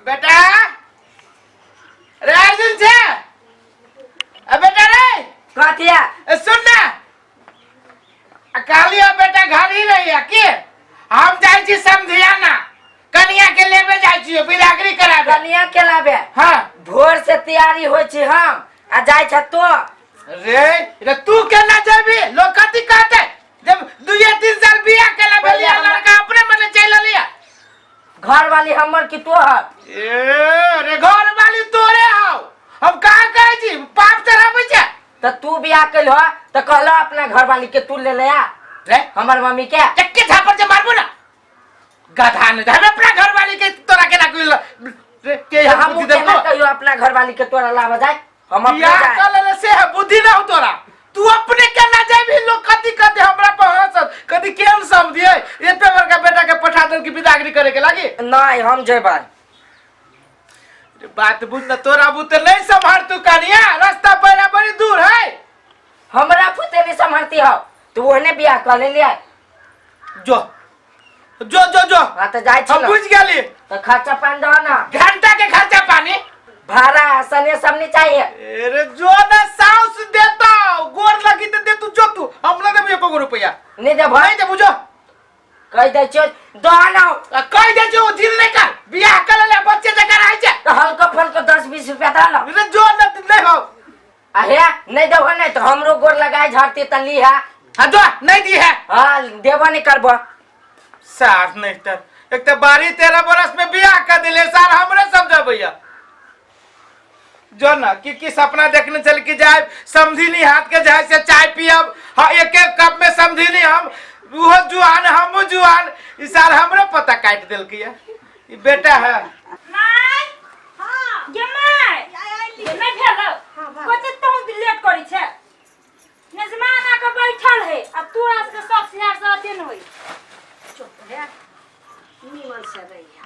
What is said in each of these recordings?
बेटा रे अर्जुन छे अ बेटा रे। कथी है? ए, सुन ना, आ कहलियो बेटा घर ही रहिया के हम जाइ छी समधियाना कनिया के लेबे जाइ छी बिदागरी कराबे। कनिया के लाबे? हाँ। भोर से तैयारी होइ छी हम आ जाइ छ तो। रे रे तू केना जेबी? लोग कथी कहते जब दुए तीन साल बियाह केला पहिले भेलिया लड़का अपने मने चलि अलिया। घर वाली हमर की तोहर? ए रे घर वाली तोरे हौ, हम कहाँ कहै छी पाप चढ़ाबै छै। त तू बियाह कैल हो त कहला अपना घर वाली के तू ले ले आ रे हमर मम्मी के। चक्के झापर से मारबो ना गधा ने, हम अपना घर वाली के तोरा केना कोई रे के त हम हमहू बुद्धि केना देलको? कहियो अपना घर वाली के तोरा लाबऽ जाय हम अपने बियाह जाय। कर लेले से है बुद्धि ना हो तोरा, तू अपने केना जाबी? लोग कथी कहते हमरा पर हंसत कथी केहन समझिए एते बड़का बेटा के पठा देल की बिदागरी करे के लागी। नहीं हम जेबै। रे बात बुझ न, तोरा बुते नहीं संभाल तू कनिया, रास्ता पैरा बड़ी दूर है। हमरा पुते नहीं संभालती हो तू ओहने बियाह कर ले लिया। जो जो जो जो। हाँ तो जाय छी हम ना। बुझ गेली। तो खर्चा पानी दो ना। घंटा के खर्चा पानी भाड़ा सने सब नहीं चाहिए। अरे जो ना साउस देता गोर लगी तो दे तू, जो तू हम ना देबो एको रुपया। नहीं देबो। नहीं देबो जो। कह दे छो दो ना। आ कह दे जो दिल नहीं कर बियाह कर ले बच्चे जकर आई छे। तो हल्का फल्का 10-20 रुपया दो ना। अरे जो ना नहीं हो। आ हे नहीं देबो नहीं तो हमरो गोर लगाए झड़ती त ली है। हाँ जो नहीं दी है। हाँ देबो नहीं करबो। सार नहीं तर एक तो 12-13 बरस में बियाह कर दिले सार हमरे समझबैया जो ना कि की सपना देखने चल के जाए समझी नहीं हाथ के जाए से चाय पियब। हाँ एक एक कप में समझी नहीं हम वो जुआन हम जुआन इस साल हमरे पता काट दिल की है ई बेटा है। माय हाँ। गे माय आइली। गे नहि भेल? हाँ, भऽ कते तू लेट करै छै मेजबान आके बैठल है अब तू आज के सब सियार से अथी न होई। चुप रे निमन से रहिया।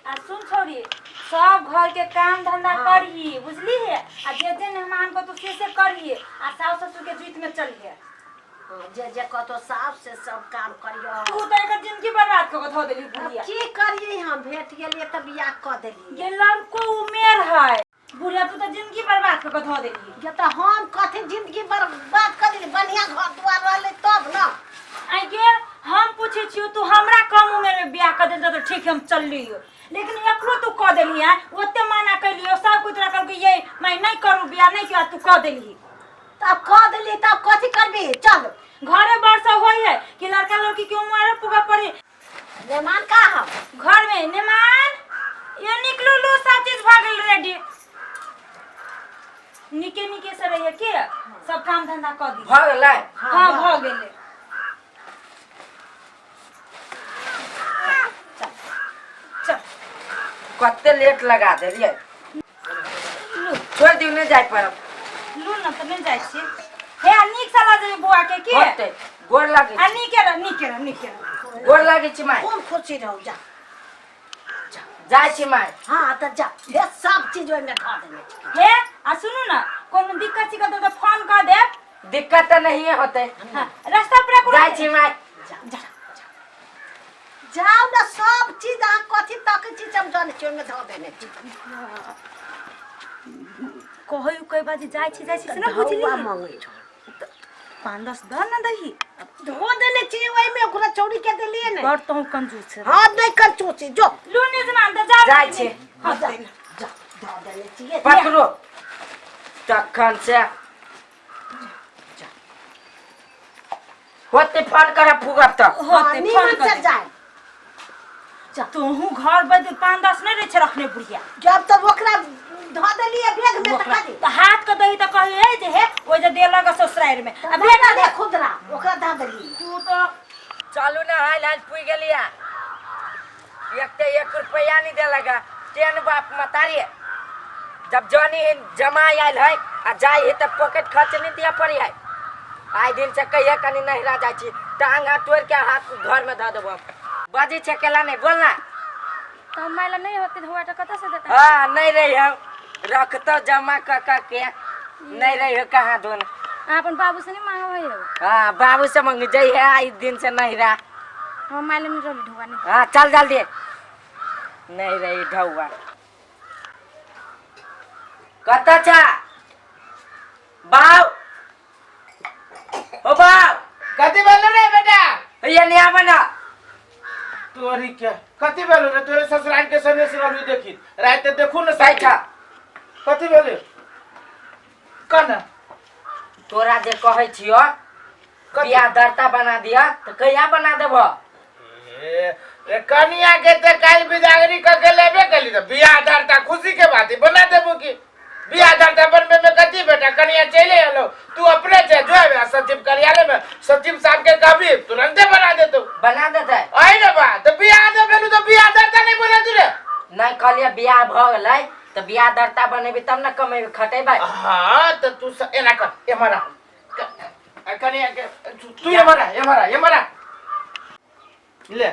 आ सुन छोरी सब घर के काम धंधा हाँ। करही बुझली है आ जे जे मेहमान को तू से से करही आ सास ससुर के जीत में चलिहे। हाँ, जे जे कतो साफ से सब काम करियो। तू तो एकर जिंदगी बर्बाद क के धो देली बुढ़िया। की करिए हम भेट गेलिए त बियाह क देलिए। ये लड़को उमेर है बुढ़िया तू तो जिंदगी बर्बाद क के धो देली। ये त हम कथी जिंदगी बर्बाद क देली बढ़िया घर दुआर रहले तब न। आइ गे हम पूछे छियो तू हमरा कम उमेर में बियाह क देल त ठीक है हम चललियो लेकिन एकरो तू क देली है ओते मना कैलियो सब कुछ तोरा कहलकै ये मैं नहीं करू बियाह नहीं किया तू क देली। तब क देली तब कथी करबी चल। घरे वर्षा होई है कि लड़का लड़की के उम्र पुगा पड़ी। मेहमान का हम घर में मेहमान ये निकलो लो सब चीज भ गेल रेडी निके निके से रहिए के सब काम धंधा क दी। भ गेलै? हां भ गेलै। चल चल कते लेट लगा देलियै। लू छोड़ दियौ नहि जाय पड़त। लू न त नहि जाइ छी हे नीक से लऽ जेबै बौआ के की होतै गोर लागै आ नीके रह नीके रह नीके रह। गोर लागै छी माय। खूब खुशी रहू जा जाइ छी माय। हाँ त जा हे सब चीज ओहिमे धऽ देने छी। हे आ सुनू न कोनो दिक्कत छिकत तऽ फोन कऽ देब। दिक्कत तऽ नहिए होतै। हाँ, रास्ता पर कोनो जाइ छी माय। जा जा जाउ ने सब चीज अहाँ कथी तक चीज हम जानै छी ओहिमे धऽ देने छी। कहै उकै बाजी जाइ छी से ना बुझली। धौआ मंगै छौ। 5-10 दऽ न दही। धो देने छी ओहिमे ओकरा चौड़ी के देलियै ने। बड़ तोहू कंजूस छै। हाँ नहीं कंजूस छी जो। लू ने जमान तऽ जा। जाइ छी। हाँ, जा, जा, धऽ देने छियै। पकड़ो तखन से होते फोन करब फुगब तऽ। हाँ, होते फोन निमन कर से दे। जाय। तोहू घर बैठ 5-10 नहीं रहे छे रखने बुढ़िया। जब तब ओकरा धऽ देलियै बैग में तऽ कथी? तऽ हाथ के दही तऽ कही है जे हे ओइ जे देलक ससुरारि में। आ बैग दे खुदरा ओकरा धऽ देलियै। तू तो चलू ना हाल हाल पुइ गेलिया। एक ते 1 रुपया नहीं देलक टेन बाप मतारी। जब जनी जमा आयल है आ जाय है तऽ पॉकेट खर्च नहीं दिया पड़ी है। आइ दिन से कहिए कनी नहिरा जाइ छी टांग हाथ तोड़ के हाथ घर में धऽ देबो। बजै छै केला नहीं बोल ना। तो हम माइला नहीं होती हुआ तो कतऽ से देता? हाँ नहीं रही हम रखतो जमा क क के नहीं रही हो कहाँ धोन। अहाँ अपन बाबू से नहीं मांगबै हो? हाँ बाबू से मांग जाइ है आइ दिन से नहिरा। हम माइला नहीं रहली ढुआ नहीं। हाँ चल जल्दी नहीं रही ढौआ कतऽ छा बाउ ओ बाउ कथी भेलो रे बेटा ये नहीं आवे ना तोरी के कथी भेलो रे तोरे ससुराल के सनेस रहलू देखी रात देखू न बैठा कथी भेलो कना तोरा जे कहै छियो बियाह दर्ता बना दिया तो कहिया बना देबो ए, रे कनिया के ते काल बिदागरी क के लेबे कली त बियाह दर्ता खुशी के बात है बना देबो की बियाह दर्ता बनबे में कथी बेटा कनिया चले एलो तू अपने से जो है सचिव कार्यालय में सचिव साहब के कहबी तुरंते बना देतो बना देते आई रे बा तो बियाह दे भेलू तो बियाह दर्ता नहीं बना तू रे नहीं कहलिए बियाह भऽ गेलै तऽ बियाह दर्ता बनेबी तब ने कमेबी खटेबै हाँ तो तू एना कर एमरा कनिया के तू एमरा एमरा एमरा ले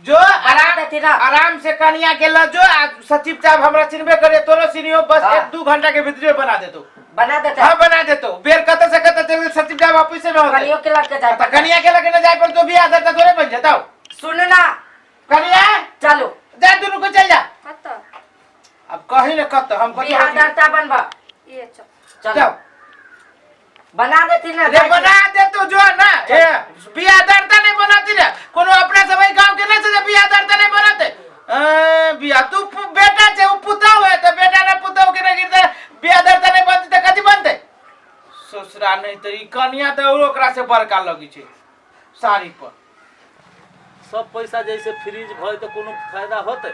जो आराम देती ना। आराम से कनिया के ल जो आ सचिव साहब हमरा चिन्हबे करे तोरो चिन्हियो बस हाँ। एक दू घंटा के भीतर में बना देतो बना देते हाँ बना देतो बेर कत से कत चल सचिव साहब ऑफिस में होते कनियो के लग के जाए त कनिया के लगे न जाए पर तो भी आदत थोड़े बन जाता सुन ना कनिया चलो जा दुनू को चल जा कत अब कही न कत हम कत बियाह दर्ता बनबा ये चल चलो जाओ बना देती ना रे बना दे तू जो ना ए बियाह दर्ता नहीं बनाती रे कोनो अपना सब गांव के नहीं से बियाह दर्ता नहीं बनाते ए बियाह तू बेटा छे उ पुतौ है त बेटा ने पुतौ के नहीं गिरते बियाह दर्ता नहीं बनती त कथी बनते ससुरा नहीं त ई कनिया त और ओकरा से बड़का लगी छे साड़ी पर सब पैसा जैसे फ्रीज भय तऽ कोनो फायदा होतै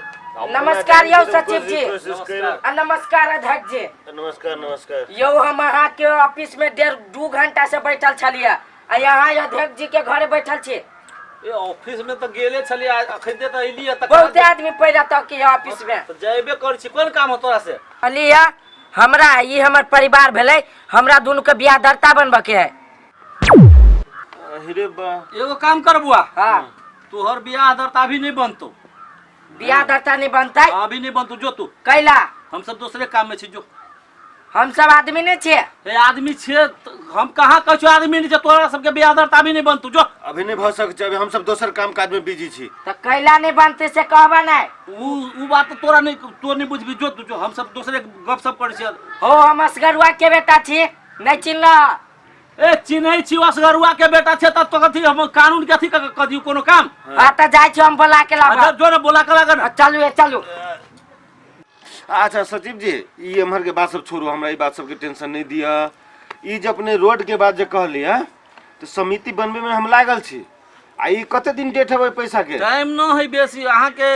नमस्कार यौ सचिव जी। नमस्कार। आ नमस्कार अध्यक्ष जी नमस्कार नमस्कार यौ हम अहाँ के ऑफिस में डेढ़ दू घंटा से बैठल छलियै आ यहाँ अध्यक्ष जी के घरे बैठल छी ए ऑफिस में तऽ गेले छलियै अखन तऽ अयलियै तऽ बहुते आदमी पैदा तक के ऑफिस में तऽ जयबे करै छी कोन काम हो तोरा से कहलियै हमरा ई हमर परिवार भेलै हमरा दुनू के बियाह दर्ता बनबऽ के है अरे बा एगो काम कर बुआ हाँ तोहर बियाह दर्ता अभी नहीं बनतो बियाह दर्ता नहीं बनतै अभी नहीं बनतो जो तू कैला हम सब दूसरे काम में छी जो हम सब आदमी नहीं छियै ए आदमी छियै त हम कहाँ कहै छियौ आदमी नहीं छै तोरा सबके बियाह दर्ता अभी नहीं बनतो जो अभी नहीं भऽ सकै छै अभी हम सब दोसर काम काज में बिजी छी तऽ कैला नहीं बनतै से कहबा नहीं उ उ बात तऽ तोरा नहीं तो नहीं बुझबी जो तू जो हम सब दूसरे गप सप करै छियै हो हम असगरुआ के बेटा छी नहीं चिन्हल ए चिन्है छी असगरुआ के बेटा छै तऽ तो कथी हम कानून के अथी कऽ दियौ कोनो काम हाँ तऽ जाइ छी हम बोला के लाबऽ अच्छा जो ने बोला के लागल चलू ए चलू अच्छा सचिव जी ई एम्हर के बात सब छोड़ू हमरा ई बात सबके टेंशन नहीं दिअ ई जे अपने रोड के बात जे कहली है तऽ समिति बनबे में हम लागल छी आ ई कते दिन डेट है पैसा के टाइम न है बेसी अहाँके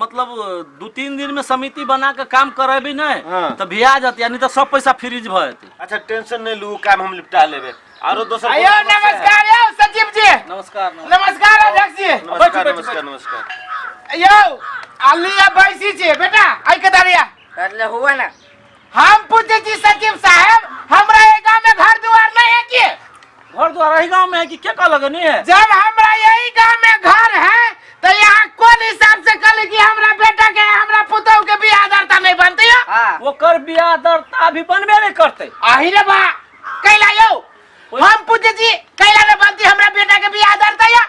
मतलब दू तीन दिन में समिति बना के काम करेबी नहीं हाँ। तऽ भिया जत यानी तऽ सब पैसा फ्रीज भऽ जेतै अच्छा टेंशन नहीं लू काम हम निपटा लेबे आरो दोसर आयो कोनो समस्या है? नमस्कार यौ सचिव जी नमस्कार नमस्कार नमस्कार अध्यक्ष जी नमस्कार बैठू, नमस्कार नमस्कार यौ अलिया बैसी छी बेटा आई के दारिया अरे हुआ ना हम पूछे छी सचिव साहब हमरा ये गांव में घर दुआर नहीं है की घर द्वार एही गाँव में है कि के कहलक नहीं है जब हमरा यही गांव में घर है तो यहाँ कौन हिसाब से कहले कि हमरा बेटा के हमरा पुतहु के बियाह दरता नहीं बनते यो हाँ ओकर बियाह दरता अभी बनबे नहीं करते आही रे बा कैला यो हम पूछे छी कैला ने बनती हमरा बेटा के बियाह दरता या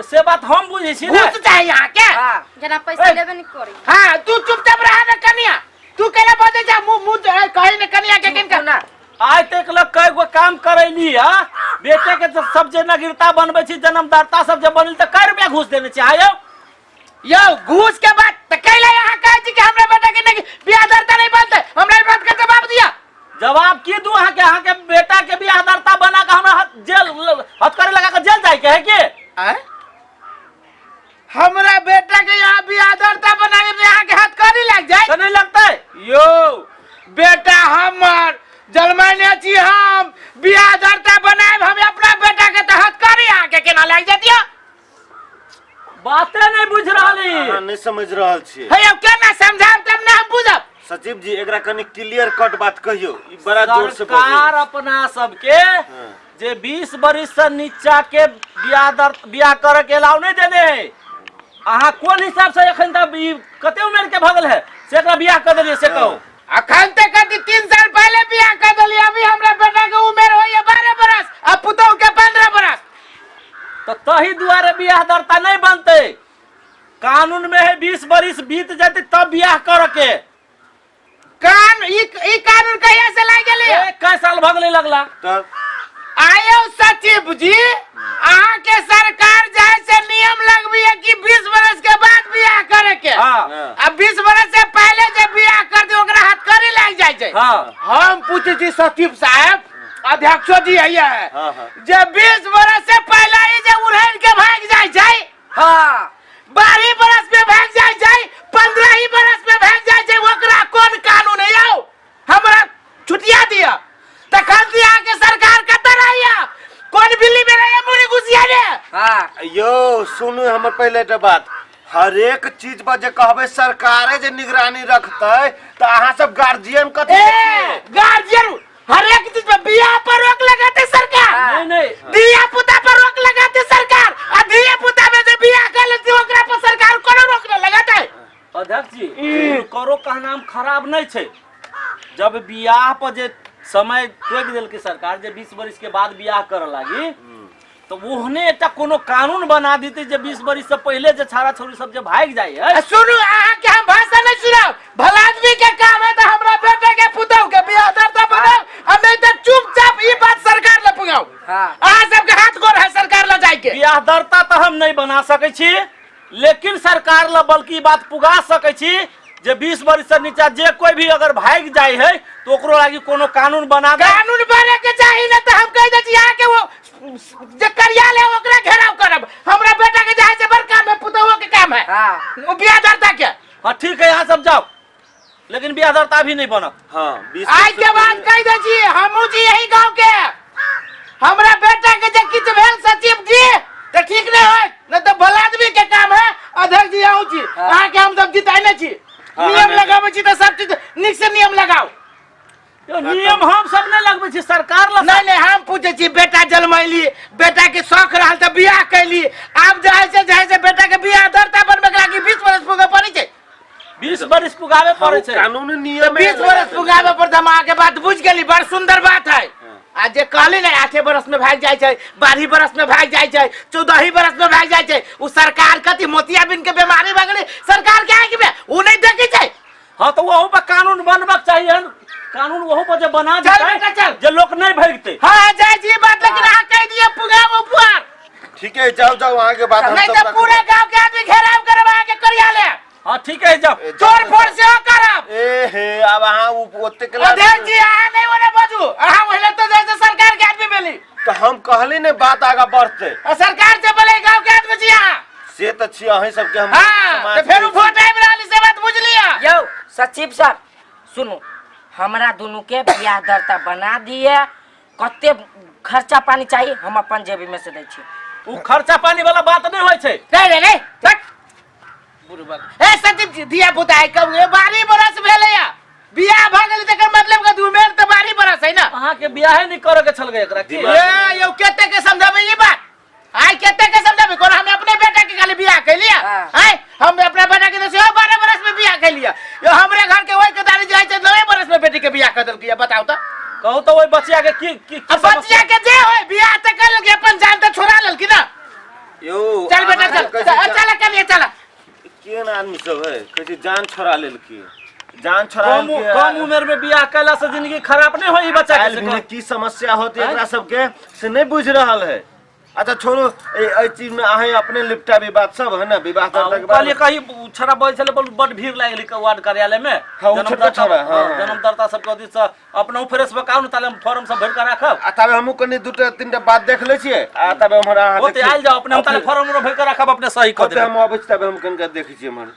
से बात हम बुझै छी ने घूस चाही यहाँ के हाँ जेना पैसा लेबे नहीं करी हाँ तू चुपचाप रहा ना कनिया तू कैला बजे जा मुंह मुंह कही ने कनिया के किनका ना आइ तक लग कई गो काम करैली हा बेटे के सब जे नगीरता बनबै छी जन्मदाता सब जे बनल तऽ कै रुपया घूस देने छी आयो यौ घूस के बात त कैला यहाँ कहै छी कि हमरा बेटा के नहीं बियाह दरता नहीं बनते हमरा ई बात के जवाब दिया जवाब की दू अहाँके अहाँके बेटा के बियाह दरता बना के हमरा जेल हथकड़ी लगा के जेल जाय के है की आय हमरा बेटा के यहाँ बियाह दरता बनावे में यहाँ के हथकड़ी लग जाए तऽ नहीं लगतै यो बेटा हमर जलमाने छी हम बियाह दरता बनाएब हम अपना बेटा के तऽ हथकड़ी अहाँ के केना लागि जतियो बाते नहीं बुझ रहली अहाँ नहीं समझ रहल छियै हे यौ केना समझायब तब ने हम बुझब सचिव जी एकरा कनि क्लियर कट बात कहियौ ई बड़ा जोर से सरकार अपना सबके हाँ। जे 20 बरिस से नीचा के बियाह दर बियाह करे के अलाउ नहीं देने है अहाँ कोन हिसाब से एखन तक ई कते उम्र के भऽ गेल है से एकरा बियाह कर देलियै से कहू अखन तक कथी 3 साल पहले बियाह कर देलियै अभी हमरा बेटा के उम्र होइए 12 बरस आ पुतहु के 15 बरस तऽ तही दुआरे बियाह दरता नहीं बनते कानून में है 20 बरिस। बीत जेतै तब बियाह करऽ के। कान ई ई कानून कहिया से लागि गेलै? ए, कै साल भऽ गेलै लगला। तऽ आयो सचिव जी, अहाँ के सरकार जाय से नियम लगबिए कि 20 बरस के बाद बियाह करे के। हाँ। आ 20 बरस से पहले जे बियाह कर दे ओकरा हथकड़ी लाग जाय छै। हाँ। हम पूछे छी सचिव साहब, अध्यक्षो जी हैया है। हाँ, हाँ। जे 20 बरस से पहले ही जे उड़ैन के भाग जाय छै, हाँ 12 बरस में भाग जाय छै, 15 ही बरस में भाग जाय छै, ओकरा कोन कानून है यौ? हमरा छुटिया दिया। तखन से अहाँ के सरकार कतऽ रहैया? कोन बिल्ली में रहैया मुड़ी घुसिया ने? हाँ यौ सुनू हमर पहिले एकटा बात, हरेक चीज पर जे कहबै सरकारे जे निगरानी रखतै तऽ अहाँ सब गार्जियन कथी के ए छियै? गार्जियन हरेक चीज पर बियाह पर रोक लगाते सरकार। नहीं नहीं, धिया पुता पर रोक लगाते सरकार, आ धिया पुता में जे बियाह कर लेते ओकरा पर सरकार कोनो रोक न लगाते। अध्यक्ष जी, करो कहनाम खराब नहीं छै। जब बियाह पर जे समय टोकि देलकै सरकार जे 20 बरिस के बाद बियाह करऽ लागी, तऽ ओहने एकटा कोनो कानून बना देतै जे 20 बरिस से पहिले जे छाड़ा छौड़ी सब जे भागि जाइ है। आ सुनू, अहाँ के हम भाषा नहीं सुनाब, भला आदमी के काम है तो हमरा बेटा के पुतहु के बियाह दर्दा बनाओ, आ नहीं तो चुपचाप ई बात सरकार ल पुगाओ। हाँ। अहाँ सबके हाथ गोर है सरकार ल जाय के। बियाह दर्ता तऽ हम नहीं बना सकै छी, लेकिन सरकार ल बल्कि ई बात पुगा सकै छी जे 20 वर्ष से नीचा जे कोई भी अगर भागि जाय है तो ओकरो लागी कोनो कानून बना दे। कानून बने के चाही ना तो हम कह दै छी अहाँ के वो जे करिया ले ओकरा घेराव करब। हमरा बेटा के जाय से बड़ काम है, पुतहुओ के काम है। हाँ। वो बियाह दर्ता के। हाँ ठीक है, यहाँ सब जाओ, लेकिन बियाह दर्ता भी नहीं बनत। हाँ, 20 आज के बाद कह दै छी हमहूँ छी यही गांव के, हमरा बेटा के जे किछु भेल सचिव जी तो ठीक नहीं होय, नहीं तो भला आदमी के काम है। अध्यक्ष जी अहूँ छी, अहाँ के हम सब जिताने छी। हाँ, नियम नहीं, लगाबै छी तो सब चीज नीक से नियम लगाओ। यो नियम हम सब नहीं लगबै छी, सरकार ल। नहीं नहीं, हम पूछे छी बेटा जन्मैली, बेटा के शौक रहल तो बियाह कैली, आब जाय से जाय से बेटा के बियाह दर्ता बनबे के लागी 20 बरस पुगे पड़ै छै। 20 बरिस पुगावे पड़ै छै। कानूनी नियम 20 बरस पुगावे पर हम अहाँ के बात बुझ गेली, बड़ सुंदर बात है। आ जे कहली ने 8 बरस में भाग जाय छै, 12 बरस में भाग जाय छै, 14 बरस में भाग जाय छै, उ सरकार कथी मोतियाबिंद के बीमारी भऽ गेलै सरकार के आँखि में उ नहीं देखै छै। हाँ तो वहू पर कानून बनबाक चाहिए हन, कानून वहू पर जे बना चल देतै, बेटा, चल। जे लोक नहीं भागतै। हाँ जाय छी बात, लेकिन अहाँ कहि दिअ पुगाबू पुआर। ठीक है, जाओ जाओ, अहाँ के बात हम नहीं सब तो रखबै। पूरा गांव के आदमी घेराव करब अहाँ के करिया ले। हाँ ठीक है, जाओ। ए, जाओ, तोड़ फोड़ सेहो करब। ए हे, आब अहाँ ओतेक के लाज- अध्यक्ष जी अहाँ नहीं ओने बाजू, अहाँ ओहिले तो जैसे सरकार के आदमी भेली। तऽ हम कहली ने बात आगा बढ़ते। आ सरकार से बोले गांव के आदमी छी अहाँ। से तऽ छी अहीं सबके हम हाँ, समाज तऽ फेर के- वोट आबि रहल से बात बुझ लिअ। यौ सचिव सर सुनू, हमरा दुनू के बियाह दर्ता बना दिए, कते खर्चा पानी चाहिए हम अपन जेबी में से दै छी। उ खर्चा पानी वाला बात नहीं होइ छै। नहीं नहीं नहीं, हट। बुढ़बक। ए सचिव जी, धिया पुता है कब ए 12 बरस भेलै या बियाह भ गेलै तकर मतलब के उमेर तऽ 12 बरस है ना। अहाँ के बियाहे नहीं करे के छल गए एकरा की? ए यौ कते के समझाबै ई बात? आइ कते के समझाबै? कोन हम अपने बेटा के खाली बियाह कैलिया? हाँ। आइ हम अपना बेटा के तऽ सेहो 12 बरस में बियाह कैलिया। यो हमरे घर के ओइ के दादी जाइ छै 9 बरस में बेटी के बियाह कर देलकै, बताउ तऽ। कहू तऽ ओहि बचिया के की की की अब बचिया के जे होय बियाह तऽ कर लेलकै, अपन जान तऽ छोड़ा लेलकै ना। यौ चल बेटा अहाँ चल, कहै छी चल, चल कनिए चल। केहन आदमी सब है, कहै छै जान छोड़ा लेलकै, जान छोड़ा कम लेलकै। कम उम्र में बियाह कैला से जिंदगी खराब नहीं होई बच्चा के। काल्हि से भिने की समस्या होती एकरा सबके से नहीं बुझ रहल है। अच्छा छोड़ू, ए चीज में अहें अपने लिपटाबी बात सब है ना, विवाह हाँ, दर्ता के उ कहलिए बाद। कहीं उ छोरा बजै छलै, बड़ भीड़ लागि गेलै वार्ड कार्यालय में। हाँ, उ छोटका छोरा, हाँ, हाँ। जन्मदाता सबके अथी से अपना फ्रेश भऽ के आउ ने, ताले हम फॉर्म सब भरि के राखब। आ तबे हमहूँ कनि दूटा तीनटा बात देख लै छियै, आ तबे उम्हर अहाँ ओते आयल जाउ अपने, हम ताले फॉर्म उर्म भरि के राखब, अपने सही कऽ ओते देबै। हम अबै छी, तबे हम कनिका देखै छियै उम्हर।